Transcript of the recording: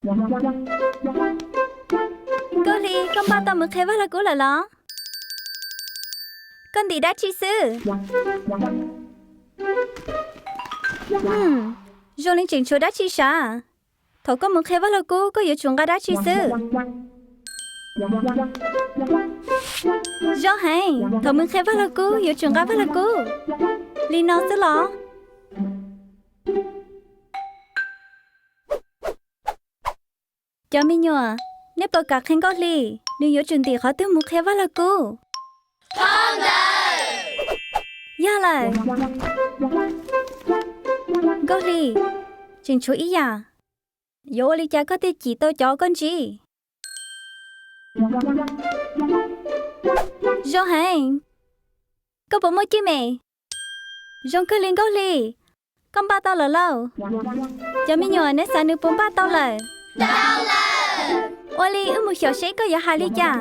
Nkauj Hli, koj npaj tau mus qhia Vaj Lug Kub lawm los? Koj ntim dab tsi xwb? Zoo li tseem tshuav dab tsi sav. Thaum koj mus qhia Vaj Lug Kub koj yuav tsum nqa dab tsi xwb? Zoo heev, thaum mus qhia Vaj Lug Kub yuav tsum nqa Vaj Lug Kub. Li no xwb los? Cov me nyuam, nej puas kam qhia Nkauj Hli nws yuav tsum ntim qhov twg mus qhia Vaj Lug Kub? Yog lawm. Nkauj Hli, tseem tshuav ib yam, yuav ua li cas koj thiaj cim tau cov koj ntsib? Zoo heev, koj puas muaj cwj me? Zoo kawg li Nkauj Hli, koj npaj tau lawm lauj. Cov me nyuam, neb xav nws puas npaj tau lawm? Ua li wb mus xyaum seb koj yuav hais li cas.